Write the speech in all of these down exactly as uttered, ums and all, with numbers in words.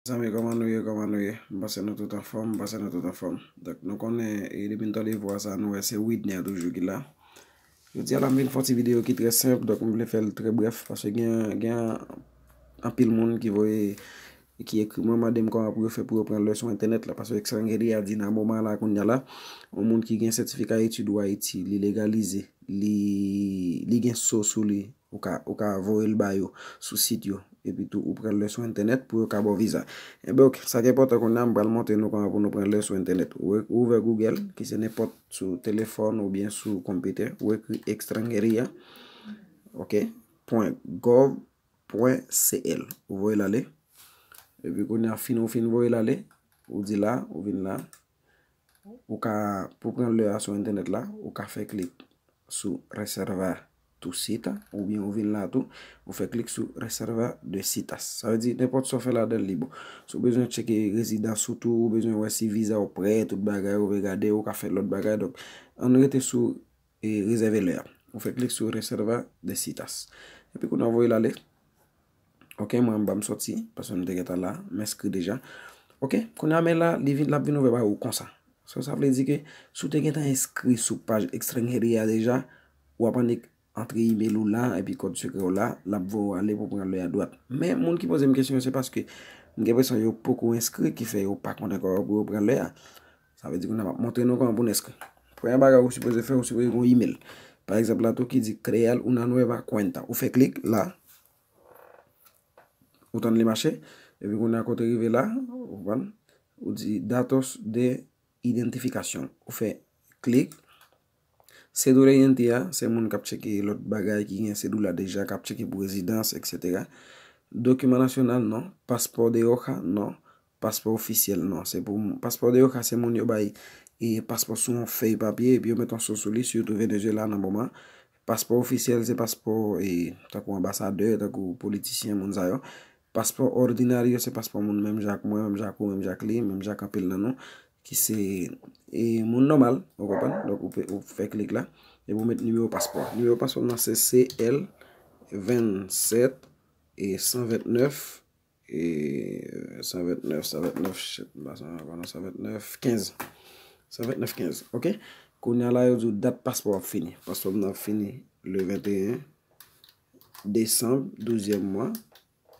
Zanmi, kòman nou ye? Kòman nou ye? M panse nou tout anfòm, m panse nou tout anfòm. Donk, nou konnen, e depi n tande vwa sa, nou wè se Widner toujou ki la. Jodi a la, m vin fè yon ti videyo ki trè senp, donk m vle fè l trè brèf, paske gen, gen anpil moun ki voye, ki ekri mwen, mande m kòman pou yo fè pou yo pran lè sou entènèt la, paske Extranjeria di nan moman la, kounye a la, yon moun ki gen sètifika etid ou Ayiti, li legalize, li, li gen so sou li, ou ka, ou ka voye l ba yo sou sit yo, epi tou ou pran lè sou entènèt pou yo ka ba w viza. Enben, ok, sa ki enpòtan kounye a, m pral montre nou kòman pou nou pran lè sou entènèt. Ou, ou ouvè Google, ki se nenpòt sou telefòn oubyen sou konpitè, ou ekri Extranjeria, ok, pwen gov pwen cl. Ou voye l ale. Epi kounye a, fin ou fin voye l ale, ou di la, ou vin la. Ou ka, pou pran lè a sou entènèt la, ou ka fè klik sou reservar tu cita, oubyen ou vin la tou, ou fè klik sou reservar de citas. Sa vle di, nenpòt sa w fè ladan l, li bon. Si w bezwen tcheke rezidans ou tou, ou bezwen wè si viza w prè, tout bagay, ou vle gade, ou ka fè lòt bagay. Donk, ann rete sou e rezève lè a. Ou fè klik sou reservar de citas. Epi kounye a voye l ale. Ok, mwen m pa m sòti, paske m te gentan la, m enskri deja. Ok, kounye a men la, li vin, l ap vin ouvè ba ou konsa. So, sa vle di ke si w te gentan enskri sou paj Extranjeria deja, w ap annik antre imel ou la, epi kòd sekrè w la, l ap voye w ale pou pran lè a dwat. Men, moun ki poze m kesyon, se paske m gen enpresyon yo poko enskri, ki fè yo pa konnen kòman pou yo pran lè a. Sa vle di kounye a m ap montre nou kòman pou n enskri. Premye bagay ou sipoze fè, ou sipoze gen yon imel. Pa egzanp la tou ki di crear una nueva cuenta. Ou fè klik la. Ou tann li mache. Epi kounye a kote rive la, ou konprann? Ou di datos de identificación. Ou fè klik. Cédula de identidad, se moun k ap tcheke lòt bagay ki gen cédula deja, k ap tcheke pou rezidans, etsetera. Document nacional, non. Passeport de hoja, non. Paspò ofisyèl, non. Se pou moun, paspò de hoja, se moun yo bay e paspò sou yon fèy papye, epi yo met yon so sou li, sitou Venezuela nan moman. Paspò ofisyèl, se paspò, e, tankou anbasadè, tankou politisyen, moun sa yo. Paspò ordinario, se paspò moun menm jan ak mwen, menm jan ak ou, menm jan ak li, menm jan ak anpil nan nou, ki se, e, moun nòmal, ou konprann? Donk, ou pe, ou fè klik la, epi ou met nimewo paspò. Nimewo paspò m nan se C L vennsèt e san vennèf, e, san vennèf, san vennèf, shit, m pa sonje ankò non, san vennèf kenz. San vennèf kenz, ok? Kounye a la, yo di w dat paspò w ap fini. Paspò m nan ap fini le venteyen desanm, douzyèm mwa,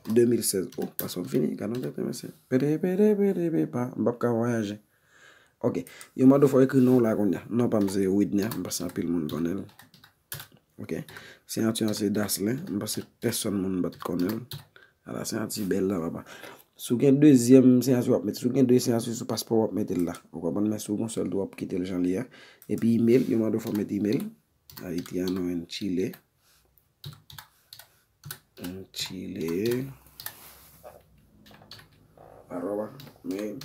de mil sèz. Oh, paspò m fini, gad yon tèt, mesye. Pede, pede, pede, pe pa, m p ap ka vwayaje. Ok, yo mande w fò w ekri non w la kounye a. Non pa m se Widner, m panse anpil moun konnen l. Ok. Siyati an se Daslin. M panse pèsonn moun pa t konnen l. Ala, siyati bèl la, papa. Si w gen dezyèm siyati w ap mete, si w gen de siyati sou paspò w ap mete l la. Ou konprann, men si w gen yon sèl tou w ap kite l jan li a. Epi imel, yo mande w fò w mete imel. Haitiano en Chile. En Chile. Arroba mail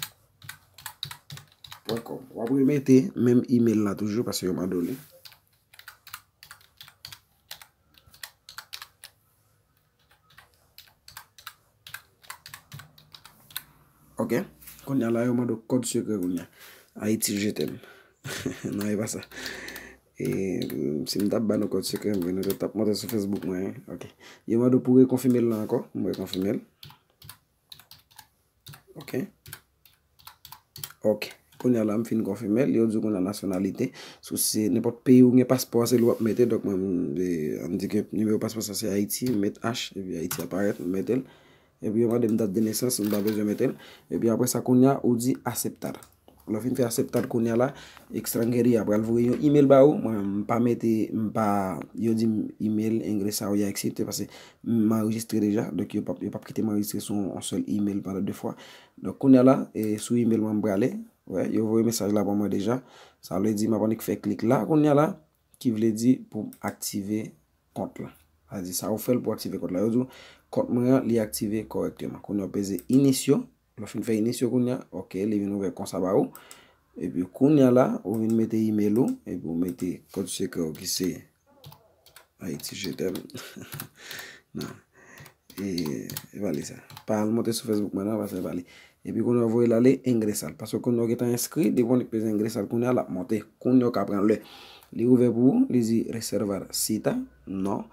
pwen kòm. W ap remete menm imel la toujou paske yo mande w li. Ok. Kounye a la, yo mande w kòd sekrè kounye a. Ayiti, je t'aime. Non, e pa sa. E, si m t ap ba nou kòd sekrè, m vre, nou te t ap monte sou Facebook mwen, wi. Ok. Yo mande w pou rekonfime l la ankò. M rekonfime l. Ok. Ok. Kounye a la, m fin konfime l. Yo di w kounye a nasyonalite. Si w se nenpòt peyi ou gen paspò a, se li w ap mete. Donk, mwen, m, e, ann di ke nimewo paspò sa se Ayiti, m met H, epi Ayiti aparèt, m mete l. Epi yo mande m dat de nesans, m pa bezwen mete l. Epi apre sa, kounye a, ou di aceptar. Lè w fin fè aceptar kounye a la, Extranjeria pral voye yon imel ba ou. Mwen, m pa mete, m pa, yo di m imel ingresado ya existe, paske m anrejistre deja. Donk, yo p ap, yo p ap kite m anrejistre sou yon sèl imel pandan de fwa. Donk, kounye a la, e, sou imel mwen m prale. Wè, yo voye mesaj la ban mwen deja. Sa vle di, m ap annik fè klik la, kounye a la, ki vle di pou m aktive kont la. Sa vle di, sa ou fè l pou aktive kont la. Yo di w, kont mwen an, li aktive kòrèkteman. Kounye a w peze inicio. Lè w fin fè inicio kounye a, ok, li vin ouvè konsa ba ou. Epi kounye a la, ou vin mete imel ou, epi ou mete kòd sekrè w ki se Ayiti, je t'aime. Non. E, e pa li sa. Pa al monte sou Facebook mwen non, paske e pa li. Epi kounye a w voye l ale, ingresar. Paske kounye a w gentan enskri, depi w annik peze ingresar kounye a, l ap monte. Kounye a w ka pran lè. Li ouvè pou ou, li di reservar cita, non.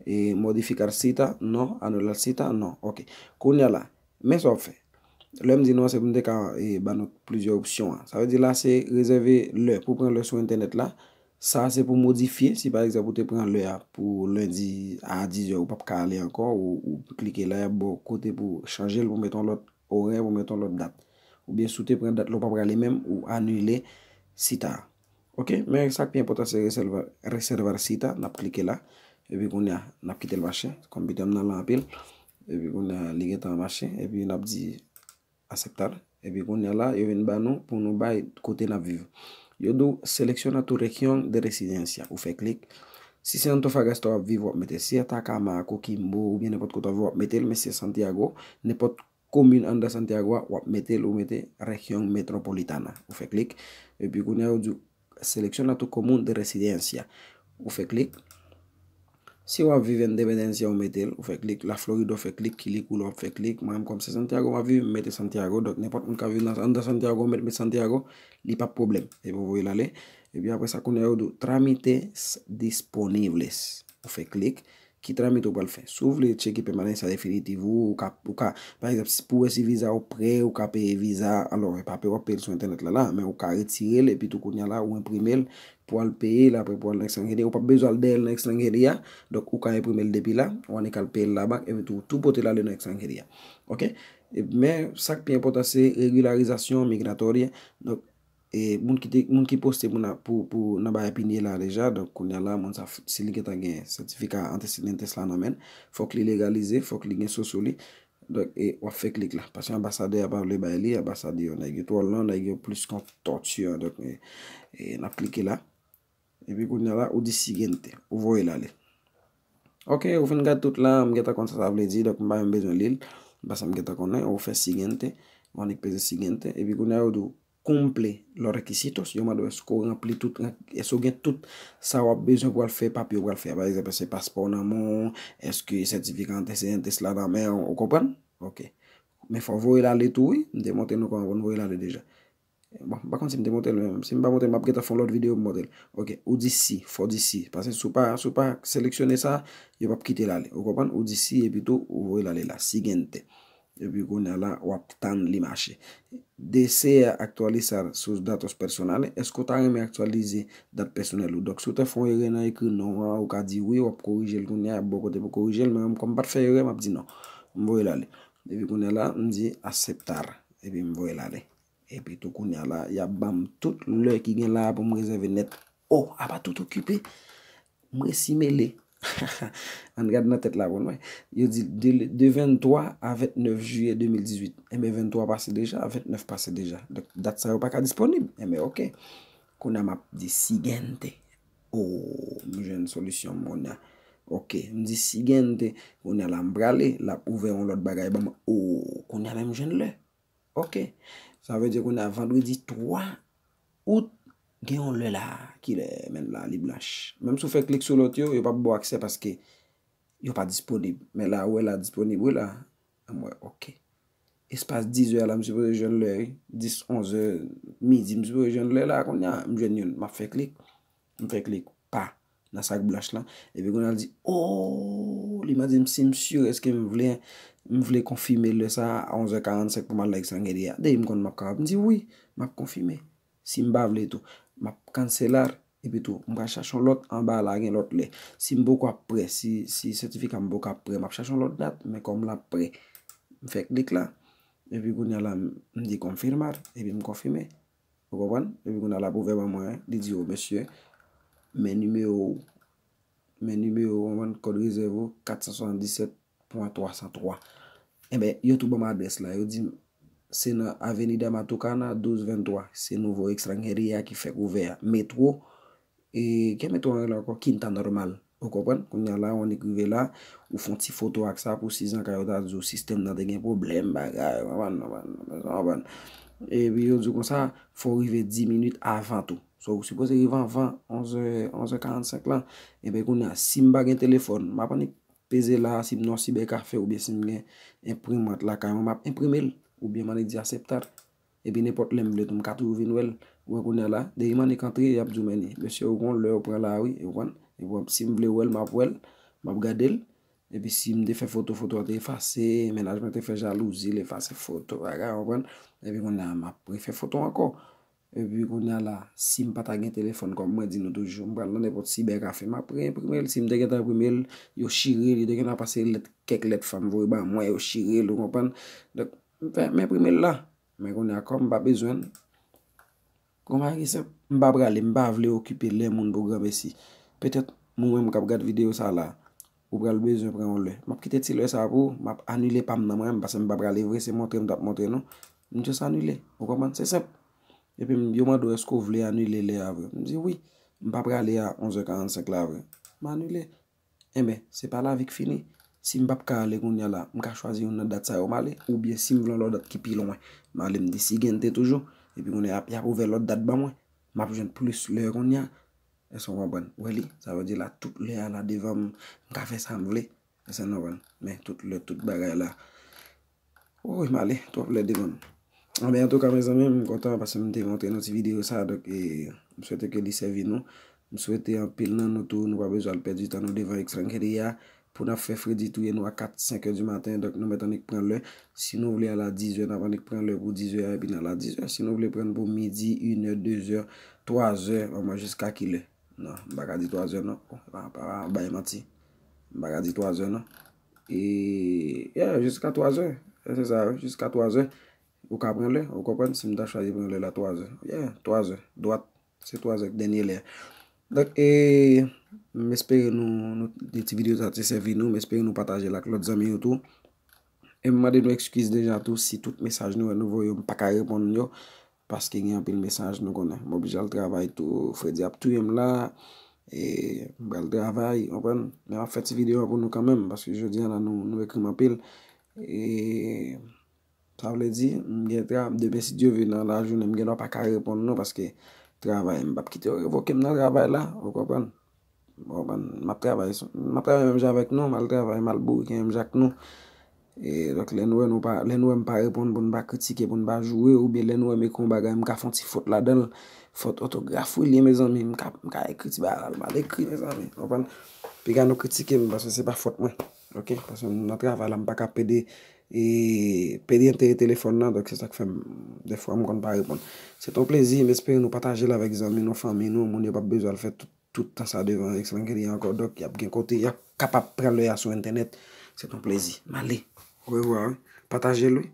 E modificar cita, non. Anular cita, non. Ok. Kounye a la, men sa w ap fè. Lè m di nou an, se pou m te ka e, ba nou plizyè opsyon an. Sa vle di la, se rezève lè. Pou pran lè sou entènèt la, sa se pou modifye. Si pa egzanp, ou te pran lè a pou lendi a dizè, ou p ap ka ale ankò, ou, ou klike la, y ap ba w kote pou chanje l, pou mete yon lòt orè, pou mete yon lòt dat. Oubyen si w te pran dat la, ou p ap prale menm, ou anile sita a. Ok, men sa k pi enpòtan se reserva, reservar cita, n ap klike la. Epi kounye a, n ap kite l mache, konpitè m nan lan anpil. Epi kounye a, li gentan mache, epi n ap di aceptar. Epi kounye a la, yo vin ba nou pou nou bay kote n ap viv. Yo di w, selecciona tu región de residencia. Ou fè klik. Si se Antofagasta w ap viv, w ap mete. Si Atacama, Coquimbo, oubyen nenpòt kote w ap viv, w ap mete l. Men si se Santiago, nenpòt komin anndan Santiago a, w ap mete l, ou mete región metropolitana. Ou fè klik. Epi kounye a, yo di w, selecciona tu común de residencia. Ou fè klik. Si w ap viv Independencia, ou mete l, ou fè klik. La Florida, ou fè klik. Quilicura, w ap fè klik. Mwen menm, kòm se Santiago m ap viv, m mete Santiago. Donk, nenpòt moun k ap viv nan, anndan Santiago, ou mèt met Santiago, li p ap pwoblèm. Epi w voye l ale. Epi apre sa, kounye a, yo di w trámites disponibles. Ou fè klik. Ki tramite ou pral fè? Si w vle tcheke pèmanans sa definitif ou, ou ka, ou ka, pa egzanp, si pou wè si viza ou prè, ou ka peye viza, alò, e pa peye w ap peye l sou entènèt la, la, men ou ka retire l, epi tou kounye a la, ou enprime l, pou al peye l, apre pou al nan ekstranjeri, ou p ap bezwen al dèyè l nan ekstranjeri a, donk ou ka enprime l depi la, ou annik al peye l labank, epi tou, tou pote l ale nan ekstranjeri a. Ok? E, men, sa k pi enpòtan, se regilarizasyon migratòrya, donk, e, moun ki te, moun ki poste pou nan, pou, pou nan bagay pinye la deja, donk kounye a la, moun sa, si li gentan gen sètifika antecedentes la nan men l, fòk li legalize, fòk li gen so sou li. Donk, e, w ap fè klik la. Paske anbasadè a pa vle bay li, anbasadè yo, nèg yo twò lan, nèg yo plis kon tòti, donk, e, e, n ap klike la. Epi kounye a la, ou di siguiente, ou voye l ale. Ok, ou fin gad tout la, m gentan konn sa sa vle di, donk m pa menm bezwen li l. Paske m gentan konnen, ou fè siguiente, ou annik peze siguiente, epi kounye a yo di w cumple los requisitos, yo mande w èske w ranpli tout, èske w gen tout sa w ap bezwen pou al fè papye w pral fè a. Pa egzanp, èske paspò w nan men w, èske sètifika antecedentes la nan men w, ou konprann? Ok. Men fò w voye l ale tou, wi. M te montre nou kòman pou n voye l ale deja. Bon, m pa konn si m te montre l menm. Si m pa montre l, m ap gentan fè yon lòt videyo pou m montre l. Ok, ou di si, fò w di si. Paske si w pa, si w pa seleksyone sa, yo p ap kite l ale. Ou konprann? Ou di si, epi tou, ou voye l ale la. Siguiente. Epi kounye a la, w ap tann li mache. Desea actualizar sus datos personales. Èske w ta renmen aktyalize dat pèsonèl ou? Donk, si w te fè yon erè nan ekri non an, ou ka di wi, w ap korije l kounye a, y ap ba w kote pou korije l, men kòm m pa t fè erè, m ap di non. M voye l ale. Epi kounye a la, m di aceptar. Epi m voye l ale. Epi tou kounye a la, y ap ban m tout lè ki gen la a pou m rezève nèt. Oh, apa tout okipe. M resi mele. Ann gad nan tèt la pou n wè. Yo di de, de venntwa a ventnèf jiyè de mil dizuit. Enben, venntwa pase deja, ventnèf pase deja. Donk, dat sa yo pa ka disponib. Enben, ok. Kounye a m ap di siguiente. Oh, m jwenn solisyon m kounye a. Ok, m di siguiente. Kounye a la, m prale, l ap ouvè yon lòt bagay ban m. Oh, kounye a menm jwenn lè. Ok. Sa vle di kounye a vandredi twa out, gen yon lè la, kilè, men la, li blanch. Menm si w fè klik sou lòt yo, yo p ap ba w aksè paske yo pa disponib. Men la, ou wè la disponib, wi la. An m wè, ok. Espas diz è la, m sipoze jwenn lè, wi. Dis, onz è, midi, m sipoze jwenn lè la, kounye a, m jwenn youn. M ap fè klik. M fè klik pa nan sak blanch lan. Epi kounye a l di, oh, li mande m si m si èske m vle, m vle konfime lè sa a onz è karannsenk pou m al nan ekstranjeri a. Depi m konn m ap kapab, m di wi, m ap konfime. Si m pa vle tou, m ap kanselar, epi tou, m pral chache yon lòt, anba la gen lòt lè. Si m poko ap prè, si, si sètifika m poko ap prè, m ap chache yon lòt dat, men kòm l ap prè, m fè klik la. Epi kounye a la, m, m di confirmar, epi m konfime. Ou konprann? Epi kounye a l ap ouvè ban mwen, li di, o mesye, men nimewo w, men nimewo w, konprann, kòd rezèv ou, kat san swasanndisèt pwen twa san twa. Enben, yo tou ban m adrès la. Yo di m, se nan Avenida Matucana, douz venntwa. Se nouvo ekstranjeri a ki fèk ouvè a. Metwo, e, ki metwo an rele ankò? Quinta Normal. Ou konprann? Kounye a la, ou annik rive la, ou fè yon ti foto ak sa pou si zanka yo ta di w sistèm nan te gen pwoblèm, bagay, ou konprann, ou konprann, ou konprann. Epi yo di w konsa, fò w rive dis minit avan tou. So, ou sipoze rive anvan onz è, onz è karannsenk lan. Epi kounye a, si m pa gen telefòn, m ap annik peze la, si m nan yon siber kafe oubyen si m gen enprimant lakay mwen, m ap enprime l, oubyen m annik di aceptar. Epi nenpòt lè m vle tou, m ka toujou vin wè l. Ou wè kounye a la, depi m annik antre, y ap di w, men ni, mesye, ou gon lè ou pran la, wi, ou konprann? Epi si m vle wè l, m ap wè l, m ap gade l. Epi si m te fè foto, foto a te efase, mennaj mwen te fè jalouzi, l efase foto, bagay, w konprann? Epi kounye a, m ap refè foto ankò. Epi kounye a la, si m pa ta gen telefòn, kòm mwen di nou toujou, m pral nan nenpòt sibè kafe, m ap reyinprime l. Si m te gentan enprime l, yo chire l, yo te gentan pase lèt, kèk lèt fanm voye ba mwen, yo chire l, ou konprann? Donk, m fè, m enprime l la. Men kounye a, kòm m pa bezwen l, Konprann ki senp, m pa prale, m pa vle okipe lè moun pou granmesi. Petèt, ou menm k ap gad videyo sa la, ou pral bezwen pran yon lè. M ap kite ti lè sa pou ou, m ap anile pa m nan mwen menm, paske m pa prale vre, se montre m t ap montre nou. M just anile, ou konprann? Se senp. Epi m- yo mande w èske w vle anile lè a vre. M di wi, m pa prale a onz è karannsenk la vre. M anile. Enben, se pa lavi k fini. Si m p ap ka ale kounye a la, m ka chwazi youn nan dat sa yo m ale, oubyen si m vle yon lòt dat ki pi lwen, m ale m di Sigente toujou, epi kounye a y ap ouvè lòt dat ban mwen, m ap jwenn plis lè kounye a. Èske w konprann? Ou wè li? Sa vle di la, tout lè a la devan m, m ka fè sa m vle. Èske w konprann? Men tout lè, tout bagay la, Woy, m ale, twòp lè devan m. Anben, antouka, mezanmi, m kontan paske m te montre nou ti videyo sa, donk, e, m swete ke li sèvi nou. M swete anpil nan nou tou, nou pa bezwen al pèdi tan nou devan Xrankeria. Pou n ap fè fredi touye nou a kat, senk è di maten, donk nou mèt annik pran lè. Si nou vle al a diz è, n ap annik pran lè pou diz è a, epi n al a diz è. Si nou vle pran pou midi, inè, dezè, twazè, omwen jiska kilè? Non, m pa ka di twazè non. Pa, pa, pa bay manti. M pa ka di twazè non. E, yeah, jiska twazè. E se sa wi, jiska twazè. Ou ka pran lè, ou konprann, si m ta chwazi pran lè la twazè. Yeah, twazè. Dwat, se twazè k dènye lè. Donk, e, m espere nou, nou, ti videyo sa te sèvi nou, m espere nou pataje l ak lòt zanmi yo tou. E m mande nou ekskiz deja tou si tout mesaj nou wè nou voye yo, m pa ka reponn yo. Paske gen anpil mesaj nou konnen. M oblije al travay tou. Fredi ap touye m la. E, m pral travay, konprann? Men m ap fè ti videyo an pou nou kanmenm, paske jodi a la nou, nou ekri m anpil. E, sa vle di, m gen tra-, demen si Dye vle nan lajounen, m gen dwa pa ka reponn nou, paske travay, m p ap kite yo revoke m nan travay la, ou konprann? Bon, m ap travay, m ap travay menm jan avèk nou, m al travay, m al bourike menm jan ak nou. E, donk, lè nou wè nou pa, lè nou wè m pa reponn, pou n pa kritike, pou n pa joure, oubyen lè nou wè m ekri yon bagay, m ka fè yon ti fòt ladan l, fòt òtograf wi l ye, mezanmi, m ka, m ka ekri ti bagay la, m al ekri, mezanmi, konprann? Piga nou kritike m, paske se pa fòt mwen, oke? Paske m nan travay la, m pa ka pede, e, pede entere telefòn nan, donk se sa k fè m, dèfwa, m konn pa reponn. Se t on plezi, m espere nou pataje l avèk zanmi nou, fanmi nou, moun yo p ap bezwen al fè tout tout tan sa devan Xrankeria ankò. Donk, y ap gen kote, y ap kapab pran lè a sou entènèt. Se t on plezi. M ale. Orevwa, wi. Pataje l, wi.